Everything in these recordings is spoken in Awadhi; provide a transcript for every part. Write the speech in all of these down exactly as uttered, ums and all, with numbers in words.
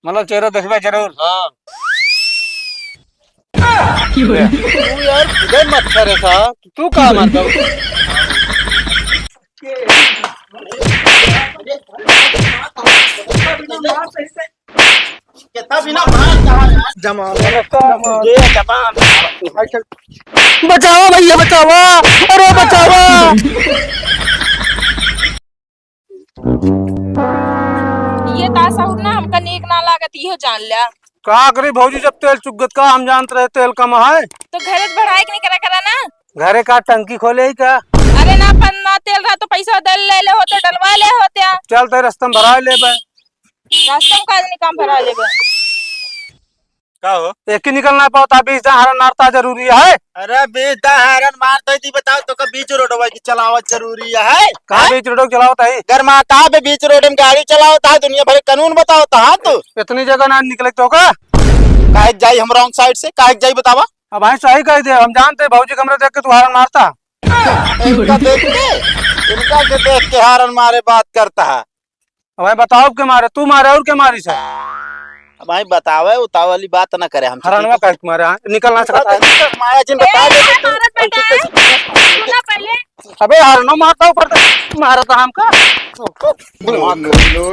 मतलब चेहरा देखबे जरूर। हाँ। तू यार, खुदे मच्छर है साहब, तू का मारता हो? कितना बिना मार कहा यार। जमा। ये जमा। बचावा भैया, बचावा। अरे बचावा। ये तासहुर ना हमका नीक ना लागत, इहो जान ल्या। का करी भौजी, जब तेल चुक गत का हम जानत रहे तेल कम है। तो घरे से भराए के नहीं करा करा ना। घरे का टंकी खोले ही का? अरे ना, पन ना तेल रहा तो पैसा दे ले ले होते, डलवा ले होते। चल ते रास्ता में भरा लेबे। रास्ता में का नहीं काम भरा लेबे। का हो? एक ही निकल ना पाता, बीच जहाँ हरन मारता जरूरी है। अरे बीच जहाँ हरन मारता है, जी बताओ तो का बीच रोडवा की चलावत जरूरी है? का हैं? बीच रोड चलावत है? गरमाता बे बीच रोड में गाड़ी चलावत है, दुनिया भर के कानून बतावत है तू। इतनी जगह ना निकले तो का? काहे के जाई हम wrong side से, काहे के जाई बतावा? अब भाई सही कह दे, हम जानते भौजी कमरे देख के तू हरन मारता। इनका देख के, इनका के देख के हरन मारे बात करता है। अब भाई बताओ के मारे, तू मारे और के मारी से? अब भाई बतावे उतावे वाली बात ना करे हम। हरनवा काहे के मारे, हाँ? निकल ना सकता है। माया जिन बता दे। ए, मारत बेटा, सुना पहले। अबे हरनो मारता ऊपर से, मारता हमका। No, no, no, no।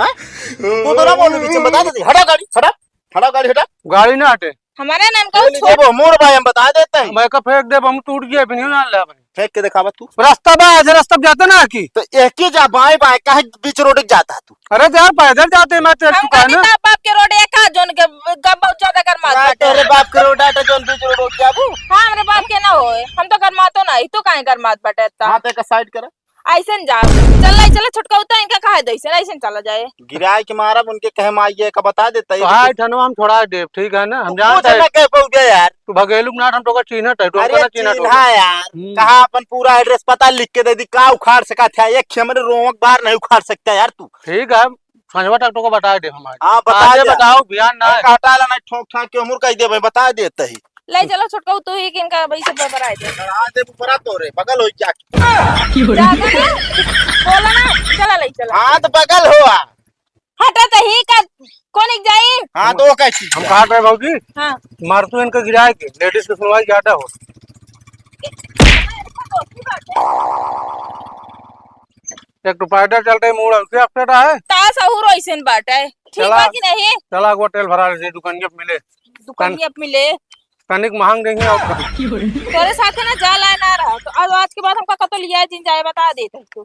हैं? तू तो ना बोलू बीच में, बता देती। हटा गाड़ी, हटा, हटा गाड़ी, हटा। गाड़ी ना हटे। हमारे नाम का ले छोड़। लीजिए, वो मोड़ भाई हम बता देते हैं। मैं का फेंक दे, हम टूट गया, भी नहीं ना ले भाई। फेंक के दिखावा तू। रास्ता बा, आज रास्ता पे जाते ना कि? तो एक ही जा बाएं बाएं, काहे बीच रोड के जाता है तू? अरे यार, पैदल जाते, मैं तेल हम चुका का ना। बाप के रोड एक है, जोन के ग-, बहुत ज्यादा गरमात ना बाटे। तेरे बाप के रोड आटे, जोन बीच रोड हो जाबू। हाँ, हमरे बाप के ना होए, हम तो गरमातो ना, तू काहे गरमात बाटे इतना? हाँ, तो एक side कर। ऐसे न जा, चल, चल, छोटका होता है, इनका काहे दैसे, ऐसे न चला जाए। गिराए के मारब, उनके कहे माइये का बता देता है। तो हाँ, ठनवा हम छोड़ा देब, ठीक है ना, हम कुछ जानते हैं। ना कह पाऊबे यार। तू भगेलू के नाट हम तोका चीन्हत है, तू अरे हमका ना चीन्हत चिन्हा होगा। यार, हम्म। कहाँ अपन पूरा address पता लिख के दे दी, का उखाड़ सकत है? एक हमरे रोवक बार नहीं उखाड़ सकता यार तू। ठीक है, संझवा तक तोका बता दे हमारे। हाँ, बता आजे दे। बताओ, बिहान ना अरे है। हटा ला, नहीं ठोक ठाक के उम्र कह दे भाई, बता देते ही। ले चलो छोटका, तू ही किनका वैसे बरबराए दे। चढ़ा दे ऊपरा तोरे, बगल हो क्या? ज्यादा ना बोला ना, चला ले चला। हाँ, तो बगल हो आ। हटा तो ही का, कौन एक जाई? हाँ, तो वो कैसी? हम कहा रहे भौजी, हाँ। मार तू इनका गिराए के, ladies के सुनवाई ज्यादा हो। एक तो पैदल चलते मूड हल्के upset है। तासहुर ऐसन बाटे, ठीक चला, बा कि नहीं? चला, एक बार तेल भरा ले, दुकानिया पे मिले। दुकानिया पे मिले। तनिक महंग देंगे और का। तोरे साथे ना जा लाए ना रहा, तो आज, आज के बाद हमका कतो लिया जिन जाए, बता देत है तू।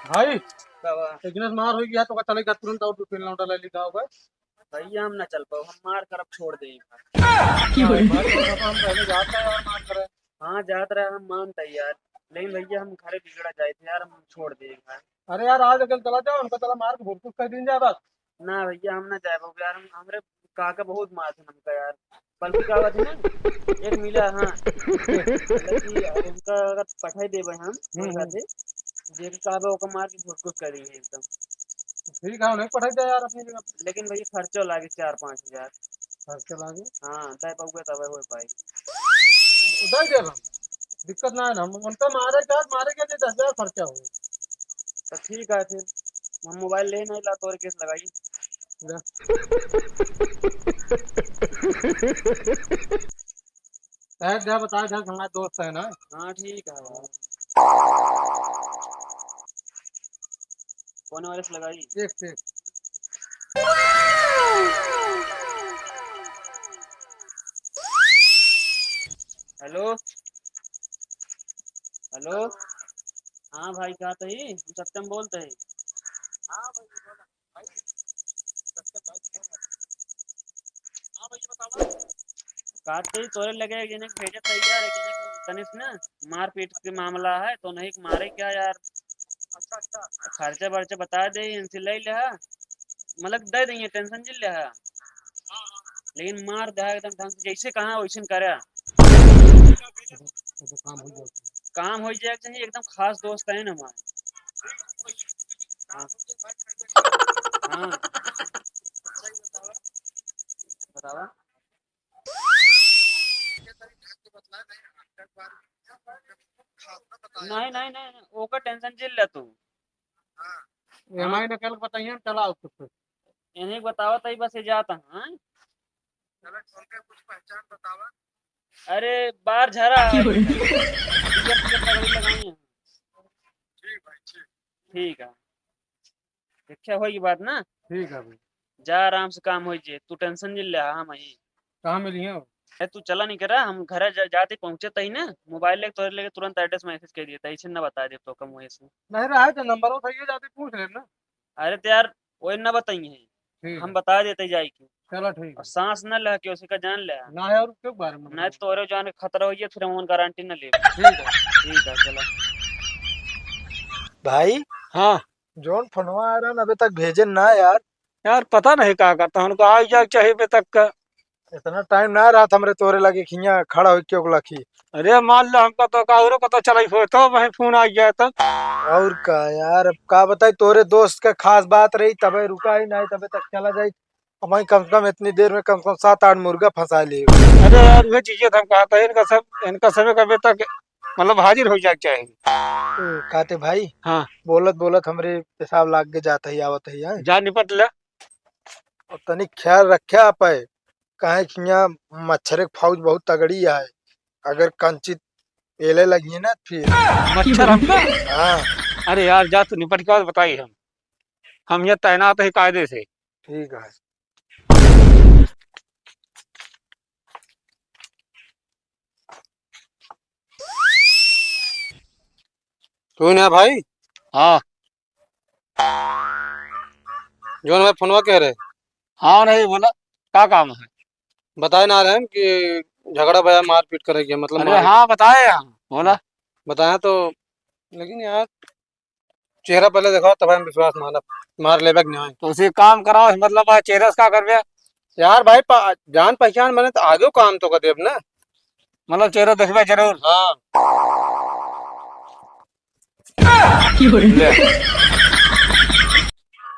भाई, का बा? एक गिलास मार हो गया तो का चले का तुरंत और दो तीन लौंडा ले ली गाँव का। भैया हम ना चल पाओ, हम मार करब छोड़ दे। भाई, भाई, हम पहले जाता है यार मार करे। हाँ, जात रहे, हम मानते यार, लेकिन भैया हम घरे बिगड़ा जाए थे यार, हम छोड़ दे यार। अरे यार, आज अगर चला जाओ, उनका चला मार के भोरकुस कर दिन जाए बस। ना भैया, हम ना जाए बाबू यार, हम, हमरे काका बहुत मारत हमका यार, बल्कि का बात है ना, एक मिला, हाँ, मतलब कि अब उनका अगर पठाई देबे हम, हम्म, उनका हम्म। से, जे कहबे ओका मार के भोरकुस कर देंगे एकदम। ठीक है, नहीं पठाई दे यार अपनी जगह। लेकिन भैया खर्चा लागे चार पाँच हजार। खर्चा लागे? हाँ, दे पाऊंगा तबे हो पाई। उधर दे हम। दिक्कत ना है ना, हम उनका मारे का, मारे के लिए दस हजार खर्चा हो। तो ठीक है फिर, हम मोबाइल ले नहीं ला, तोरे केस लगाई। ले। साहब, जा बता, जा, हमारा दोस्त है ना। हाँ, ठीक है। कौन वाले से लगाई? एक से। हेलो, हेलो। हाँ भाई, का तही? हम सत्यम बोलते हैं। का तही तोरे लगे एक जने के भेजत है यार, एक जने के तनिस ना मारपीट के मामला है, तो नहीं मारे क्या यार? खर्चा बर्चा बता दे, इनसे ले ले हा। मतलब दे देंगे, tension जिन ले हा। लेकिन मार दे एकदम ढंग से, जैसे कहा वैसे करे। काम हो जाए चाहिए, एकदम खास दोस्त है ना हमारे। हाँ। हाँ। बतावा। नहीं, नहीं, नहीं, नहीं, ओकर tension जिन ले तू। हाँ। ई एम आई निकाल के बताइए, हम चला आओ खुद से। इन्हीं बतावा तई बस ये जाता, हाँ? चला, कौन का कुछ पहचान बतावा। अरे, बार झरा है। की हो रही? पीयर, पीयर पगड़ी लगाई है। ठीक भाई, ठीक। ठीक है। देखा होई की बात ना? ठीक है भाई। जा आराम से काम होई जे, तू tension जिन ले, हम ही। कहाँ मिली हो? ए, तू चला नहीं करा, हम घर जा, जाते पहुँचे तही ना, मोबाइल लेके तोरे लेके तुरंत address message कर दिए, तही से ना बता दे तो कम वही से। नहीं रहा है तो नंबर उठाइए, जाते पूछ लेब ना। अरे तो यार, वही ना बताइए हैं, ठीक हम है। बता देते जाए के। चलो ठीक और है। सांस ना ले के उसी का जान ले। ना है और क्यों बारे में नहीं बताऊँ? तो तोरे जान के खतरा होइए, फिर हम गारंटी ना लेब। ठीक है। ठीक है, चलो। भाई, हाँ। जौन फोनवा आ रहा ना, अबे तक भेजे ना यार। यार, पता नहीं का करता, उनको आ जाए चाहिए अबे तक का। इतना टाइम ना रहा था हमरे तोरे लगे खिया खड़ा होके ओकला खी। अरे, मान लो हमका तो का औरो पता चला ही होए, तो वहीं फोन आ गया तब। और का यार, अब का बताई, तोरे दोस्त का खास बात रही, तबे रुका ही नहीं, तबे तक चला जाई। अब वहीं कम से कम इतनी देर में कम से कम सात आठ मुर्गा फंसा लिए। अरे यार, वह चीजें तो हम कहा था, इनका सब, इनका सब एक अबे तक मतलब हाजिर हो जाए चाहिए। ओ, काते भाई, हाँ। बोलत बोलत हमरे पेशाब लाग के जात ही, आवत ही, हाँ। जा निपट ले। और तनी ख्याल रखे आप, काहे कि यहाँ मच्छर के फौज बहुत तगड़ी है, अगर कंचित पेले लगी ना फिर। मच्छर हमका? हाँ। अरे यार, जा तू निपट के आओ, बताई हम, हम यहाँ तैनात है कायदे से। ठीक है। तू ना भाई? हाँ। जौन भाई फोनवा कह रहे? हाँ, नहीं बोला, का काम है? बताए ना रहे हम कि झगड़ा भया, मारपीट करे के, मतलब अरे मारे हाँ, के। बताए हम, बोला। बताए तो, लेकिन यार, चेहरा पहले दिखाओ, तब हम विश्वास मानब, मार लेबे कि नहीं। तो उसे काम कराओ, मतलब, आ, चेहरा से का करबे? यार भाई, पा-, जान पहचान बने तो आगे काम तो कर देब ना। मतलब, चेहरा देखबे जरूर। हाँ। की हो रही? ले।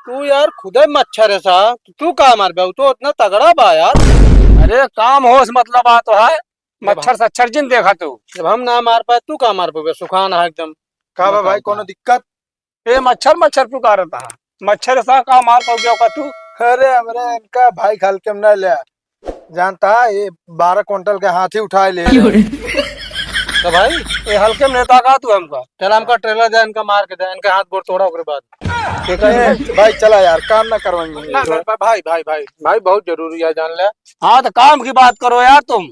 तू यार खुदे मच्छर है सा, तू का मारबे? उ तो इतना तगड़ा बा यार। अरे, काम होश मतलब आ तो है, जब मच्छर सच्छर जिन देखा तू। जब हम ना मार पाए, तू का मार पाबे? सुखान है एकदम। का बा बताओ भाई, का। कोनो दिक्कत? ए, मच्छर, मच्छर पुकारत हा। मच्छर सा का मार पाओगे का तू? अरे, हमरे इनका भाई हल्के में ना ले। जानता है, ये बारह कुंटल के हाथी उठाए ले। की हो रही? तो भाई, ये हल्के में लेता का तू हमका? चल, हमका ट्रेलर दे, इनका मार के दे, इनका हाथ गोड़ तोड़ा, ओकरे बाद। ठीक है ए, भाई, चला यार, काम ना करवाएंगे। ना, ना, भाई, भाई, भाई, भाई, बहुत जरूरी है, जान ले। हाँ, तो काम की बात करो यार तुम।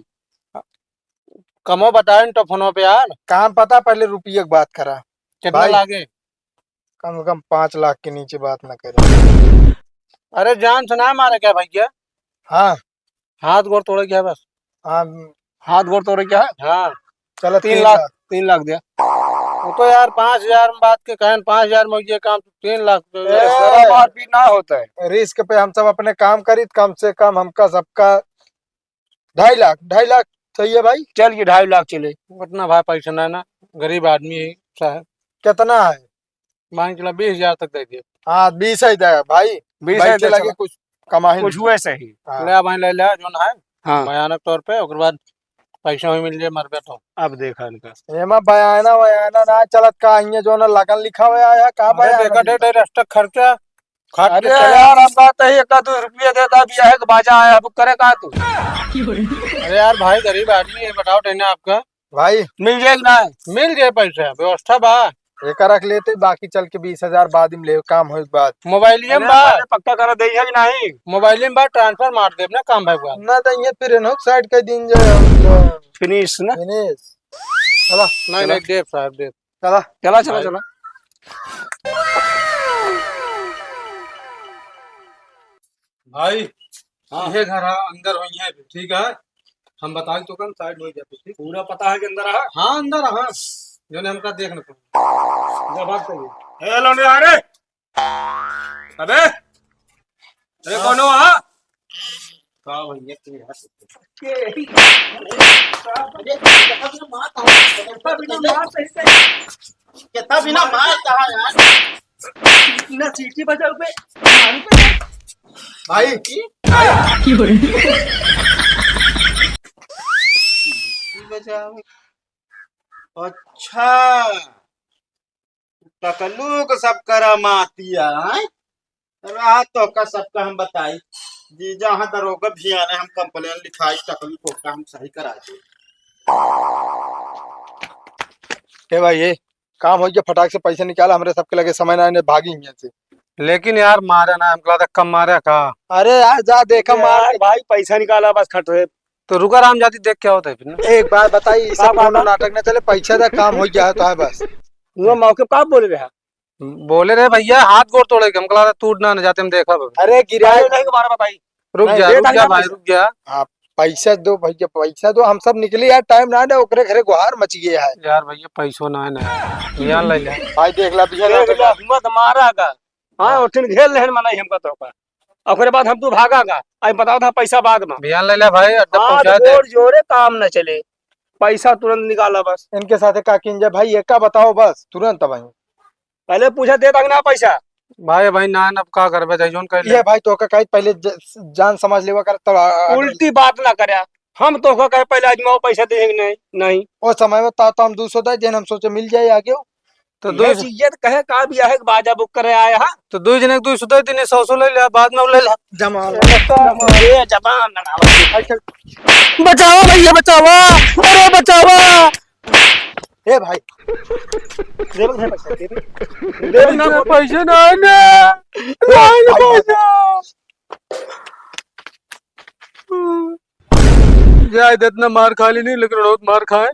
कमो बताए न तो फोनो पे यार। काम पता, पहले रुपये की बात करा। कितना भाई, लागे? कम से कम पाँच लाख के नीचे बात ना करे। अरे जान से ना मारे क्या भैया? हाँ। हाथ गोड़ तोड़े क्या बस? हाँ। हाथ गोड़ तोड़े क्या है? हाँ। चलो, तीन तीन लाख, लाख। तीन लाख दिया। वो तो यार पाँच हजार में बात के कहन, पाँच हजार में ये काम, तीन लाख तो ए, सारा मारपीट ना होता है। रिस्क पे हम सब अपने काम करी, कम से कम हमका सबका ढाई लाख, ढाई लाख सही है भाई? चल, ये ढाई लाख चले। उतना भाई पैसा ना, ना, गरीब आदमी है, साहब। कितना है? मान के चला, बीस हजार तक दे दिए। हाँ, बीस ही दे भाई। बीस भाई ही के दे, लगे चला। कुछ कमाई कुछ नहीं। हुए सही। हाँ। ले भाई, ले ले, जोन है, हाँ। भयानक तौर पे, ओकर बाद पैसा भी मिल जाए, मरबे तो। अब देखा इनका। एमा बयाना वयाना ना चलत का, इहाँ जो ना लगन लिखा हुआ है, का अरे बयाना देखा, दे, लिखा? दे, रास्ता खर्चा, खर्च अरे के चला। यार, हम बात है, एक आध रुपया देता, बियाह के बाजा आया, अब करे का तू? अरे यार भाई, गरीब आदमी है, बताओ, देना आपका। भाई। मिल जाए कि ना? मिल जाए पैसा, व्यवस्था बा। एक रख लेते, बाकी चल के बीस हजार बाद में ले, काम होए के बाद। मोबाइलियम अरे बा। पहले पक्का करा दे है कि नहीं? मोबाइलियम बा, ट्रांसफर मार देब ना, काम भाई बा। ना तो ये फिर इन्हों साइड कर दीन जाए, हम तो फिनिश ना? फिनिश। चला। नहीं, चला। नहीं, देव साहब, देव। चला। चला, चला, भाई। चला। भाई, हाँ। ये घर है, अंदर वही है, ठीक है? हम बताई तो कम, साइड हो जाते, ठीक? पूरा पता है कि अंदर है? हाँ, अंदर है। जो ने हमका देख न पाए। जा, बात करिए। ए, लौंडे, आ रे। अबे, अरे हाँ। कौन हो, हाँ? का भैया, तू यार। कितना बिना मार कहा यार? इतना सीटी बजाओ बे। भाई, भाई। की हो रही? अच्छा। टकलू के सब करामातिया, हैं? रहा तो का सबका हम बताई। जीजा हाँ दरोगा भी आने, हम complain लिखाई, टकलू को का हम सही करा दे। ए भाई, ए काम होइ गया, फटाक से पैसा निकाला, हमरे सबके लगे समय ना आने, भागी हियां से। लेकिन यार, मारे ना, हमको लगा कम मारे का। अरे यार, जा देखा, मार यार, भाई, पैसा निकाला बस, खट रहे। तो रुका राम जाति, देख क्या होता है फिर ना। एक बात बताई, ई सब का कोनो बात? नाटक ना चले, पैसा दा काम होइ गया है तो है बस। वो मौके पे का बोले रहे? बोले रहे भैया, हाथ गोड़ तोड़े के, हमको लगा टूट ना, ना जाते हम देखा बस। अरे गिरा अरे नहीं, दोबारा बताई। रुक नहीं, जा, दे रुक दांगे जा ना भाई, पैसा। रुक जा। आप पैसा दो भैया, पैसा दो, हम सब निकली यार, टाइम ना दे, ओकरे घरे गुहार मच गया है। यार भैया, पैसो ना है ना, ध्यान ले ले। भाई देख ला, भैया देख ला, हिम्मत मारा का। हाँ, हाँ। ओठिन घेर लेहन मनाई हमका तो का। ओकरे बाद हम तू भागा का। आई बताओ था पैसा बाद में। ध्यान ले ले भाई, अड्डा हाथ पहुंचा दे। गोड़ जोरे काम न चले, पैसा तुरंत निकाला बस। इनके साथे का किन जाए भाई, ये का बताओ बस, तुरंत भाई। पहले पूछा दे तक ना पैसा। भाई, भाई, ना, ना, अब का करबे, जाई जोन कर ले। ये भाई, तोहका कही पहले ज-, जान समझ लेवा कर, तब आ-, आ-, उल्टी बात ना करे। हम तोहका कहे पहले आजमाओ पैसा दे कि नहीं, नहीं। ओ समय में ता, ता हम दो सौ दे देन, हम सोचे मिल जाए आगे। तो ये दो चीज ये तो कहे का भी आहे, बाजा बुक करे आए हा। तो दो जने के दो सौ दे देने, सौ सौ ले ले, बाद में ले ले। जमा। ये जबान लड़ावा। बचावा भैया, बचावा, अरे बचावा। ए भाई। दे दे पैसा, दे दे। दे दे ना, पैसा ना, ना, ए ना, ना, भाई। पैसा। जाए दे, इतना मार खा ली नहीं, लेकिन बहुत मार खाए।